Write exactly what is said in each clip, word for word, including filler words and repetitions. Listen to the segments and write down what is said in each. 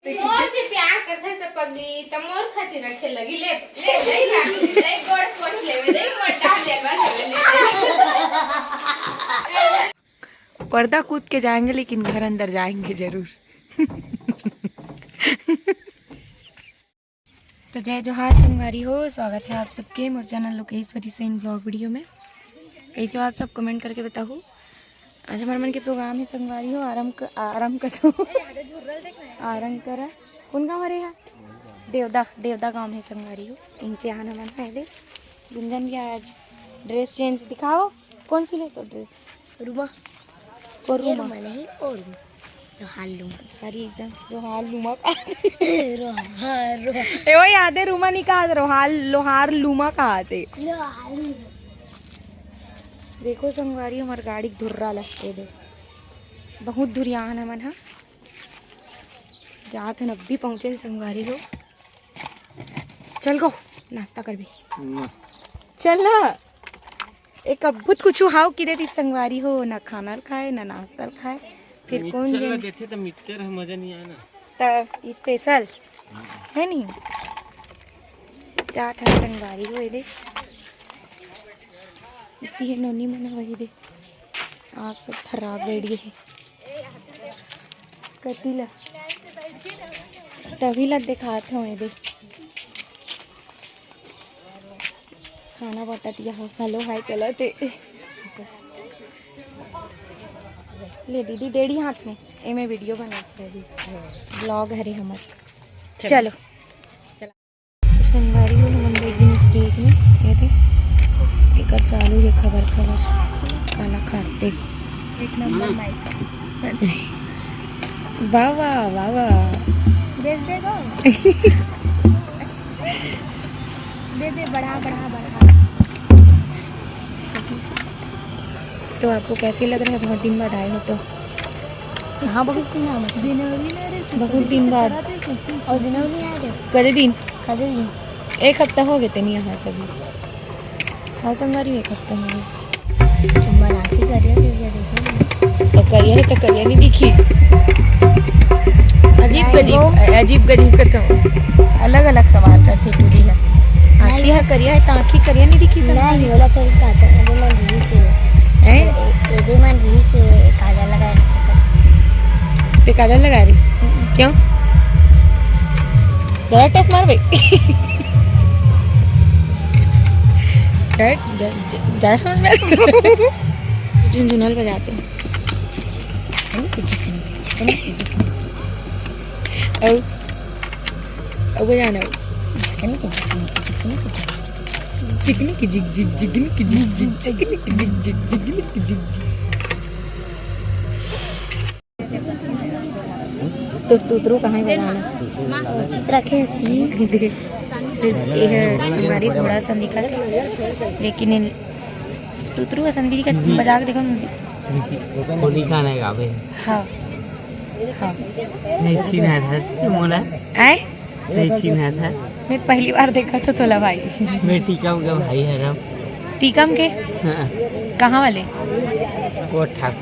मोर से प्यार करथे सब पगली, त मोर खातिर रखे लगी। ले, ले, ले, ले, ले, गोड़ पोछ लेवे, ले, मोटा ले, बस, ले, ले। पर्दा कूद के जाएंगे, लेकिन घर अंदर जाएंगे जरूर। तो जय जोहार संगवारी हो, स्वागत है आप सबके मोर channel Lokeshwari Sain blog video में। कैसे हो आप सब, कमेंट करके बताओ। आज हमारे मन के प्रोग्राम है संगवारी हो, आराम क-, आराम करो। आराम करा। कौन गाँव हरे हा? देवदा, देवदा गाँव है संगवारी हो। इंचे आना मन है दे। गुंजन भी आज ड्रेस चेंज दिखाओ। कौन सी ले तो ड्रेस? रुमा। और ये रुमा। रुमा नहीं, और रुमा। लोहार लूमा। अरे एकदम लोहार लूमा का। रोहार, रोहार। ए, वो याद है, रुमा नहीं कहा, रोहार, लोहार लूमा कहा थे। लोहार लूमा। देखो संगवारी, हमार गाड़ी धुर्रा ला, ये दे। बहुत धुरियान है मन, हाँ। जात हन, अभी पहुँचे संगवारी हो। चल गो, नाश्ता करबे। ना। चल ना। एक अद्भुत कुछ हाव कि देती संगवारी हो, ना खाना ल खाए, ना नाश्ता ल खाए। फिर कौन मिक्सचर ला जन देथे त मिक्सचर ह मजा नहीं आए ना। त स्पेशल है नहीं। जात हन संगवारी हो, ये दे। इतनी है नोनी मना वही दे। आप सब थर्रा गए है। कति ला? तभी ला दिखात हूँ ये दे। खाना बटत यहाँ हेलो हाय चलत हे। ले दीदी, डेढ़ी हाथ में एमे वीडियो बनात हे अभी। ब्लॉग हरे हमर। चलो। चलो। संगवारी हो, हमन बैठ गेन स्टेज में। ये दे, एकर चालू हे खबर खबर। काला खाते। एक नंबर माइक। वाह, वाह, वाह, वाह। बेच देगो। दे दे, बढ़ा, बढ़ा, बढ़ा। तो आपको कैसे लग रहा है, बहुत दिन बाद आए हो तो? हाँ, बहुत दिन बाद। बहुत दिन बाद। और दिनों नहीं आ रहे। कदे दिन? कदे दिन? एक हफ्ता हो गए तेनी यहाँ सभी। हाँ, संगवारी, एक हफ्ता हो गया। तुम्हारा आँखी करिया, करिया देखो ना। तो करिया है, तो करिया नहीं दिखी। अजीब नहीं, गजीब, वो अजीब गजीब का तो अलग अलग सवाल करथे टूरी है। आँखी नहीं। है करिया है, तो आँखी करिया नहीं दिखी संगवारी। नहीं, बोला तो कहता है, ये मन रही से। हैं? ये, ये मन रही से काजल लगाए। ते काजल लगा रही? हम्म। क्यों? गलत टेस्ट मार भाई। ज-, ज-, ज-, ज्यादा समझ में झुनझुनल बजाते हैं। और, और बजाना हो। चिकनी की झिक झिक, झिकनी की झिक झिक, चिकनी की झिक झिक, चिकनी की झिक झिक, झिकनी की झिक झिक। तो तुतरू कहाँ है बजाना? रखे हैं। ये है संगवारी, घोड़ा सा दिखा, लेकिन इन तुतरू असन भी दिखा, बजा के देखो। होली गाना गावे। हाँ। हाँ। नहीं छीना था मोला। आए? नहीं चिन्हा था। मैं पहली बार देखा था तोला भाई। मैं टीकम का भाई हरम। टीकम के? हाँ। कहाँ वाले? कोठा।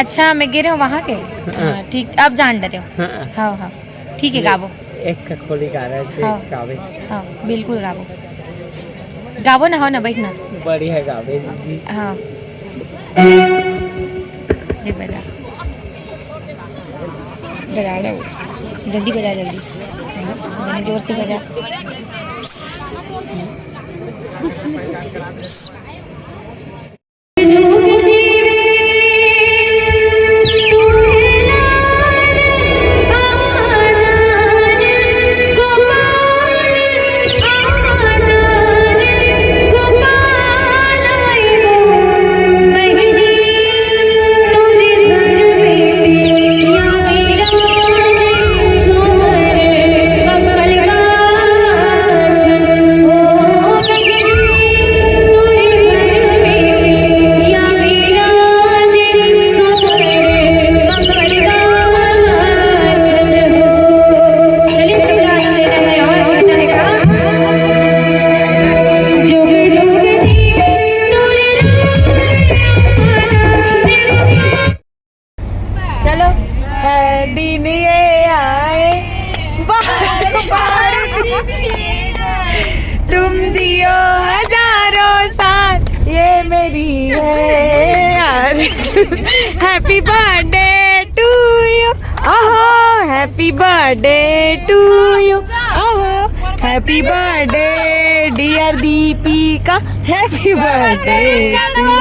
अच्छा, मैं गे रहे हो वहाँ के? हाँ। हाँ, ठीक, अब जान डरे हो। हाँ। हाँ, हाँ। ठीक है, गाबो। एक का खोली गा रहा है, हाँ। गावे। हाँ, बिल्कुल गाबो। गाबो ना, हो ना, बैठ ना। बढ़िया गावे दीदी। हाँ। दे बजा। बजा लो। जल्दी बजा, जल्दी। मैंने जोर से बजा। Happy birthday to you. ओहो, happy birthday to you. ओहो, happy birthday dear Deepika. Happy birthday to you.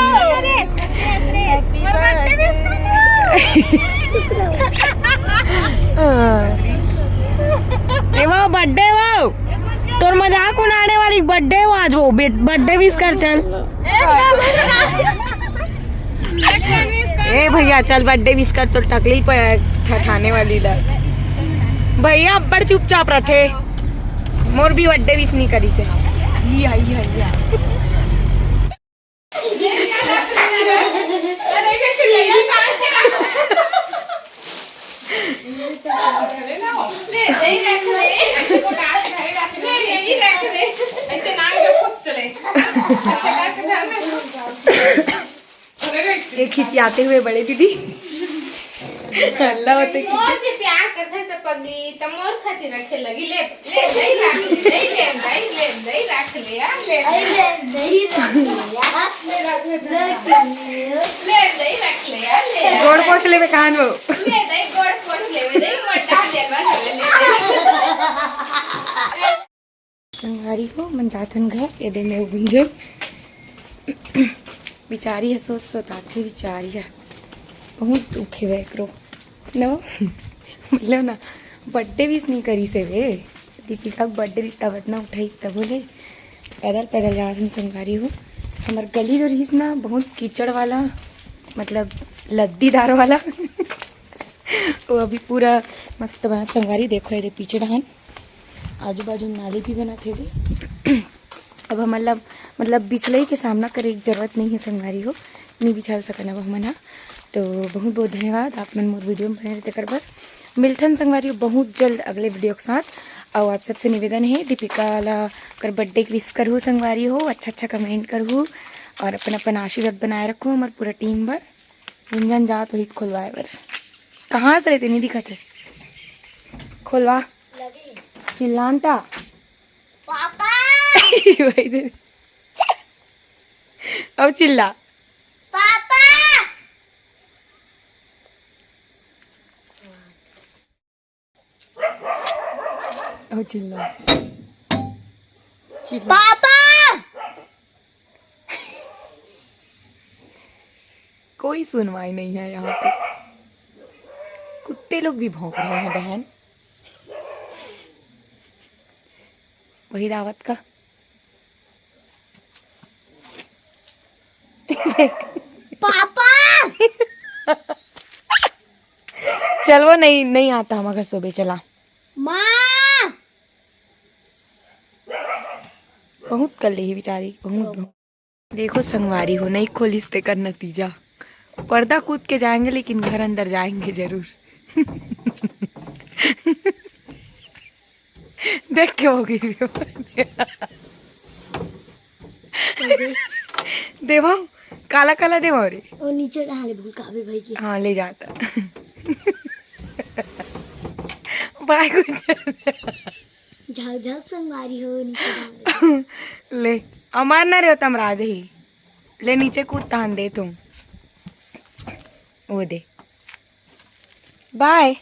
ए वो birthday वो, तोर मजाक उड़ाने वाली birthday वो आज, वो birthday wish कर चल. ए भैया, चल birthday wish कर, तो टकली पर ठठाने वाली ला. भैया अब्बड़ चुपचाप रथे, मोर भी birthday wish नहीं करी से. ई, ई, ई, ई. ले, ले, रख ले। ले, ले, रख ले। ऐसे नाक में खुश चले। ऐसे करके धर ले। एक खिसियाते हुए बड़े दीदी। हल्ला होते कि मोर से प्यार करथे सब पगली, त मोर खातिर रखे लगी। ले, ले, दही रख ले, दही ले, दही ले, दही रख ले यार, ले। अरे, ले, दही रख ले यार। ले, दही रख ले यार, ले यार। गोड़ पोंछ लेबे कान वो। ले, दही गोड़ पोंछ लेबे, दही मोटा ले बस, ले, ले। संगवारी हो, मन जाथन घर, ये दे में गुंजन। बिचारी ह सोत सोत आथे, बिचारी ह बहुत दुख हे एकरो। नो, मतलब ना, birthday wish नहीं करी से वे। दीपिका के birthday रहिस तब इतना उठाइस तब बोले, पैदल पैदल जावत हन संगवारी हो। हमर गली जो रहिस ना, बहुत कीचड़ वाला, मतलब लद्दीदार वाला। वो अभी पूरा मस्त बना संगवारी, देखो ये दे पीछे डहान आजू बाजू नाली भी बना थे दे। अब हमन ला मतलब बिछलई के सामना करे के जरूरत नहीं है संगवारी हो, नहीं बिछल सकन अब हमन हा। तो बहुत बहुत धन्यवाद आप मन मोर video में बने रहे तेकर बर। मिलथन संगवारी हो बहुत जल्द अगले video के साथ। और आप सबसे निवेदन है दीपिका ला कर birthday के wish करहू संगवारी हो, अच्छा अच्छा comment करहू और अपन अपन आशीर्वाद बनाए रखो हमर पूरा team बर। गुंजन जात होही खोलवाए बर। कहाँ से रहते नहीं दिखत है? खोलवा। चिल्लानटा। पापा। वही दे। अब चिल्ला। पापा। अब चिल्ला। चिल्ला। पापा। कोई सुनवाई नहीं है यहाँ पे। कुत्ते लोग भी भौंक रहे हैं बहन। वही दावत का। पापा। चल वो नहीं, नहीं आता हम अगर सोबे चला। माँ। बहुत कर ली बेचारी, बहुत, बहुत। देखो संगवारी हो, नहीं खोलिस तेकर नतीजा। पर्दा कूद के जाएंगे लेकिन घर अंदर जाएंगे जरूर। देख के हो गई। देवा, काला काला देवा रे। और नीचे डाले भूल काबे भाई की। हाँ, ले जाता। बाय गुजर। झाल झाल संगवारी हो नीचे डाल। ले, अमर ना रे तमराज ही। ले नीचे कूद तान दे तुम। वो दे। बाय।